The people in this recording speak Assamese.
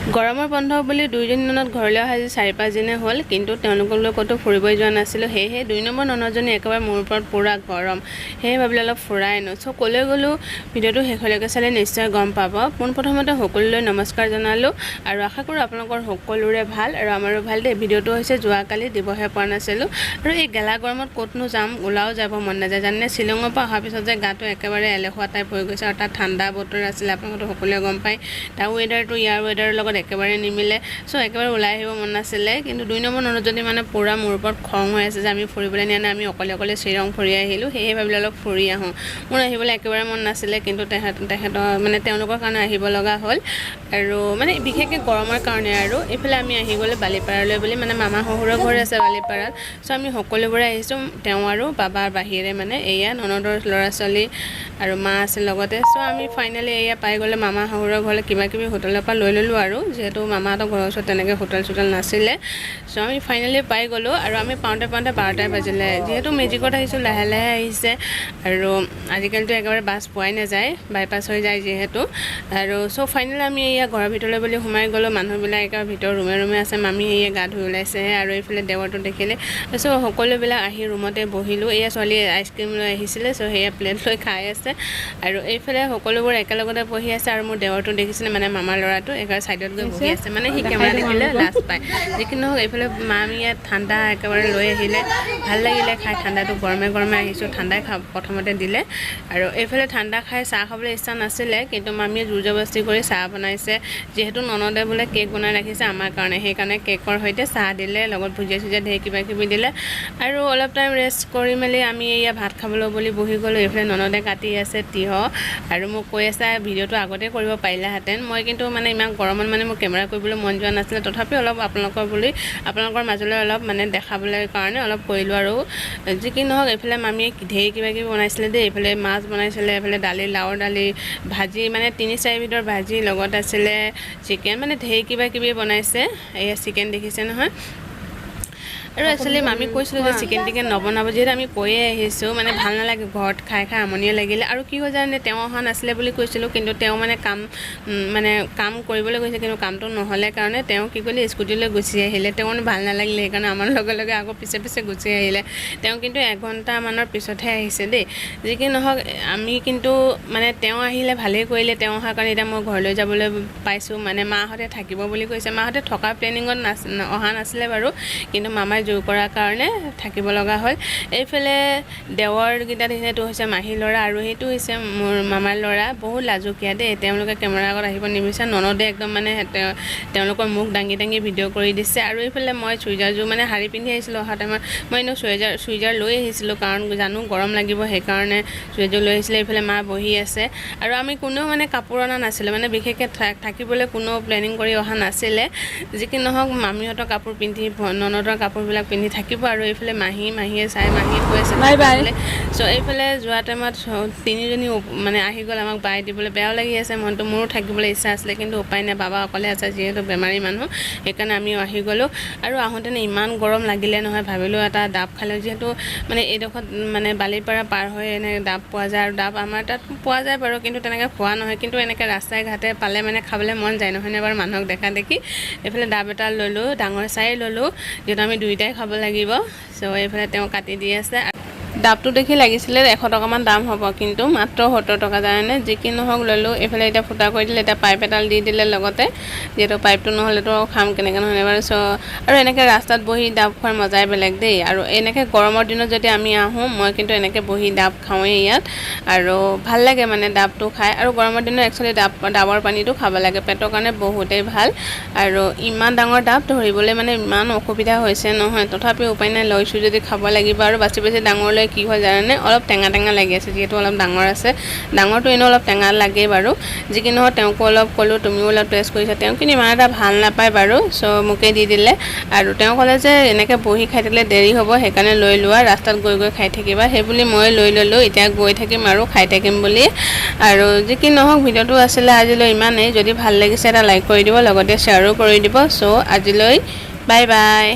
গৰমৰ বন্ধ বুলি দুইজনী ননদ ঘৰলৈ অহা আজি 4-5 দিনে হ'ল, কিন্তু তেওঁলোকক লৈ ক'তো ফুৰিবই যোৱা নাছিলোঁ। সেয়েহে 2 নম্বৰ ননদজনী একেবাৰে মোৰ ওপৰত পূৰা গৰম। সেয়ে ভাবিলোঁ অলপ ফুৰাই আনো। চ' ক'লৈ গ'লোঁ, ভিডিঅ'টো শেষলৈকে চালে নিশ্চয় গম পাব। পোনপ্ৰথমতে সকলোলৈ নমস্কাৰ জনালোঁ আৰু আশা কৰোঁ আপোনালোকৰ সকলোৰে ভাল আৰু আমাৰো ভাল দেই। ভিডিঅ'টো হৈছে যোৱাকালি, দিবহে পৰা নাছিলোঁ। আৰু এই গেলা গৰমত ক'তনো যাম, ওলাও যাব মন নাযায়, জানেনে? শ্বিলঙৰ পৰা অহাৰ পিছত যে গাটো একেবাৰে এলেহুৱা টাইপ হৈ গৈছে। আৰু তাত ঠাণ্ডা বতৰ আছিলে, আপোনালোকেতো সকলোৱে গম পায়। তাৰ ৱেডাৰটো ইয়াৰ ৱেডাৰৰ লগত একেবাৰে নিমিলে। চ' একেবাৰে ওলাই আহিব মন নাছিলে। কিন্তু 2 নম্বৰ ননদজনী মানে পূৰা মোৰ ওপৰত খং হৈ আছে যে আমি ফুৰিবলৈ নিয়া নাই, আমি অকলে অকলে শ্বিলং ফুৰি আহিলোঁ। সেয়েহে ভাবিলোঁ অলপ ফুৰি আহোঁ। মোৰ আহিবলৈ একেবাৰে মন নাছিলে, কিন্তু তেখেতৰ মানে তেওঁলোকৰ কাৰণে আহিব লগা হ'ল আৰু মানে বিশেষকৈ গৰমৰ কাৰণে। আৰু এইফালে আমি আহি গ'লোঁ বালিপাৰালৈ বুলি, মানে মামা শহুৰৰ ঘৰ আছে বালিপাৰাত। চ' আমি সকলোবোৰে আহিছোঁ, তেওঁ আৰু বাবাৰ বাহিৰে। মানে এয়া ননদৰ ল'ৰা ছোৱালী আৰু মা আছে লগতে। চ' আমি ফাইনেলি এয়া পাই গ'লে মামা শহুৰৰ ঘৰলৈ। কিবা কিবি হোটেলৰ পৰা লৈ ল'লোঁ আৰু যিহেতু মামাহঁতৰ ঘৰৰ ওচৰত তেনেকৈ হোটেল চোটেল নাছিলে। চ' আমি ফাইনেলি পাই গ'লোঁ আৰু আমি পাওঁতে পাওঁতে 12টাই বাজিলে। যিহেতু মেজিকত আহিছোঁ, লাহে লাহে আহিছে আৰু আজিকালিতো একেবাৰে বাছ পোৱাই নাযায়, বাইপাছ হৈ যায় যিহেতু। আৰু চ' ফাইনেলি আমি এয়া ঘৰৰ ভিতৰলৈ বুলি সোমাই গ'লোঁ। মানুহবিলাক একেবাৰে ভিতৰৰ ৰুমে ৰুমে আছে। মামী এয়া গা ধুই ওলাইছেহে আৰু এইফালে দেৱৰটো দেখিলে। চ' সকলোবিলাক আহি ৰুমতে বহিলোঁ। এয়া ছোৱালীয়ে আইচক্ৰীম লৈ আহিছিলে, চ' সেয়া প্লেট লৈ খাই আছে। আৰু এইফালে সকলোবোৰ একেলগতে বহি আছে। আৰু মোৰ দেৱৰটো দেখিছেনে, মানে মামাৰ ল'ৰাটো একেবাৰে ছাইডত গৈ বহি আছে, মানে সি কেমেৰা দেখিলে লাজ পায়। যি কি নহওক, এইফালে মামীয়ে ঠাণ্ডা একেবাৰে লৈ আহিলে। ভাল লাগিলে খাই ঠাণ্ডাটো। গৰমে গৰমে আহিছোঁ, ঠাণ্ডাই প্ৰথমতে দিলে। আৰু এইফালে ঠাণ্ডা খাই চাহ খাবলৈ ইচ্ছা নাছিলে, কিন্তু মামীয়ে জোৰ জবৰদস্তি কৰি চাহ বনাইছে। যিহেতু ননদে বোলে কেক বনাই ৰাখিছে আমাৰ কাৰণে, সেইকাৰণে কেকৰ সৈতে চাহ দিলে, লগত ভুজিয়া চুজিয়া ঢেৰ কিবা কিবি দিলে। আৰু অলপ টাইম ৰেষ্ট কৰি মেলি আমি এয়া ভাত খাবলৈ বুলি বহি গ'লোঁ। এইফালে ননদে কাটি আছে তিয়ঁহ আৰু মোক কৈ আছে, ভিডিঅ'টো আগতে কৰিব পাৰিলাহেঁতেন। মই কিন্তু মানে ইমান গৰমত মানে মোৰ কেমেৰা কৰিবলৈ মন যোৱা নাছিলে। তথাপিও অলপ আপোনালোকৰ বুলি, আপোনালোকৰ মাজলৈ অলপ মানে দেখাবলৈ কাৰণে অলপ কৰিলোঁ। আৰু যি কি নহওক, এইফালে মামীয়ে ঢেৰ কিবা কিবি বনাইছিলে দেই। এইফালে মাছ বনাইছিলে, এইফালে দালি, লাওৰ দালি, ভাজি, মানে তিনি চাৰিবিধৰ ভাজি, লগত আছিলে চিকেন, মানে ঢেৰ কিবা কিবি বনাইছে। এয়া চিকেন দেখিছে নহয়? আৰু একচুৱেলি মামীক কৈছিলোঁ যে চিকেন টিকেন নবনাব, যিহেতু আমি কৈয়ে আহিছোঁ, মানে ভাল নালাগে, ঘৰত খাই খাই আমনিয়ে লাগিলে। আৰু কি হ'ল জানে, তেওঁ অহা নাছিলে বুলি কৈছিলোঁ, কিন্তু তেওঁ মানে কাম কৰিবলৈ গৈছে, কিন্তু কামটো নহ'লে কাৰণে তেওঁ কি কৰিলে, স্কুটি লৈ গুচি আহিলে। তেওঁ মানে ভাল নালাগিলে, সেইকাৰণে আমাৰ লগে লগে আকৌ পিছে পিছে গুচি আহিলে। তেওঁ কিন্তু এঘণ্টামানৰ পিছতহে আহিছে দেই। যি কি নহওক, আমি কিন্তু মানে তেওঁ আহিলে ভালেই কৰিলে। তেওঁ অহাৰ কাৰণে এতিয়া মই ঘৰলৈ যাবলৈ পাইছোঁ। মানে মাহঁতে থাকিব বুলি কৈছে। মাহঁতে থকা প্লেনিঙত অহা নাছিলে বাৰু, কিন্তু মামাই জোৰ কৰাৰ কাৰণে থাকিব লগা হ'ল। এইফালে দেৱৰকেইটা দেখিছে, এইটো হৈছে মাহীৰ ল'ৰা আৰু সেইটো হৈছে মোৰ মামাৰ ল'ৰা। বহুত লাজুকীয়া দেই, তেওঁলোকে কেমেৰাৰ আগত আহিব নিবিচাৰে। ননদে একদম মানে তেওঁলোকৰ মুখ দাঙি দাঙি ভিডিঅ' কৰি দিছে। আৰু এইফালে মই চুইজাৰযোৰ, মানে শাৰী পিন্ধি আহিছিলোঁ অহা টাইমত। মই এনেও চুইজাৰ লৈ আহিছিলোঁ, কাৰণ জানো গৰম লাগিব, সেইকাৰণে চুইজাৰ লৈ আহিছিলে। এইফালে মা বহি আছে। আৰু আমি কোনেও মানে কাপোৰ অনা নাছিলোঁ, মানে বিশেষকৈ থাকিবলৈ কোনেও প্লেনিং কৰি অহা নাছিলে। যি কি নহওক, মামীহঁতৰ কাপোৰ পিন্ধি, ননদৰ কাপোৰবিলাক পিন্ধি থাকিব। আৰু এইফালে মাহীয়ে চাই, মাহীয়ে কৈ আছে। Bye bye. চ' এইফালে যোৱা টাইমত তিনিজনী মানে আহি গ'ল আমাক বাই দিবলৈ। বেয়াও লাগি আছে মনটো, মোৰো থাকিবলৈ ইচ্ছা আছিলে, কিন্তু উপায় নাই, বাবা অকলে আছে যিহেতু, বেমাৰী মানুহ, সেইকাৰণে আমিও আহি গ'লোঁ। আৰু আহোঁতেনে ইমান গৰম লাগিলে নহয়, ভাবিলোঁ এটা ডাব খালেও, যিহেতু মানে এইডোখৰত মানে বালিপাৰা পাৰ হৈ এনে ডাব পোৱা যায়। আৰু ডাব আমাৰ তাত পোৱা যায় বাৰু, কিন্তু তেনেকৈ খোৱা নহয়। কিন্তু এনেকৈ ৰাস্তাই ঘাটে পালে মানে খাবলৈ মন যায়, নহয়নে বাৰু? মানুহক দেখা দেখি এইফালে ডাব এটা ল'লোঁ, ডাঙৰ চাই ল'লোঁ, যিহেতু আমি দুয়োটাই খাব লাগিব। চ' এইফালে তেওঁ কাটি দি আছে। ডাবটো দেখি লাগিছিলে 100 টকামান দাম হ'ব, কিন্তু মাত্ৰ 70 টকা, জানেনে? যি কি নহওক, ল'লোঁ। এইফালে এতিয়া ফুটা কৰি দিলে, এতিয়া পাইপ এডাল দি দিলে লগতে, যিহেতু পাইপটো নহ'লেতো খাম কেনেকৈ, নহয়নে বাৰু? চ' আৰু এনেকৈ ৰাস্তাত বহি ডাব খোৱাৰ মজাই বেলেগ দেই। আৰু এনেকৈ গৰমৰ দিনত যদি আমি আহোঁ, মই কিন্তু এনেকৈ বহি ডাব খাওঁৱেই ইয়াত। আৰু ভাল লাগে মানে ডাবটো খাই। আৰু গৰমৰ দিনত একচুৱেলি ডাবৰ পানীটো খাব লাগে, পেটৰ কাৰণে বহুতেই ভাল। আৰু ইমান ডাঙৰ ডাব ধৰিবলৈ মানে ইমান অসুবিধা হৈছে নহয়, তথাপিও উপায় নাই, লৈছোঁ যদি খাব লাগিব। আৰু বাচি বাচি ডাঙৰ লৈ কি হয় জানেনে, অলপ টেঙা টেঙা লাগি আছে, যিহেতু অলপ ডাঙৰ আছে। ডাঙৰটো এনেও অলপ টেঙা লাগেই বাৰু। যি কি নহওক, তেওঁকো অলপ ক'লোঁ, তুমিও অলপ টেষ্ট কৰিছা। তেওঁ কিন্তু ইমান এটা ভাল নাপায় বাৰু। চ' মোকেই দি দিলে। আৰু তেওঁ ক'লে যে এনেকৈ বহি খাই থাকিলে দেৰি হ'ব, সেইকাৰণে লৈ লোৱা, ৰাস্তাত গৈ গৈ খাই থাকিবা। সেইবুলি মই লৈ ল'লোঁ। এতিয়া গৈ থাকিম আৰু খাই থাকিম বুলি। আৰু যি কি নহওক, ভিডিঅ'টো আছিলে আজিলৈ ইমানেই। যদি ভাল লাগিছে, এটা লাইক কৰি দিব, লগতে শ্বেয়াৰো কৰি দিব। চ' আজিলৈ বাই বাই।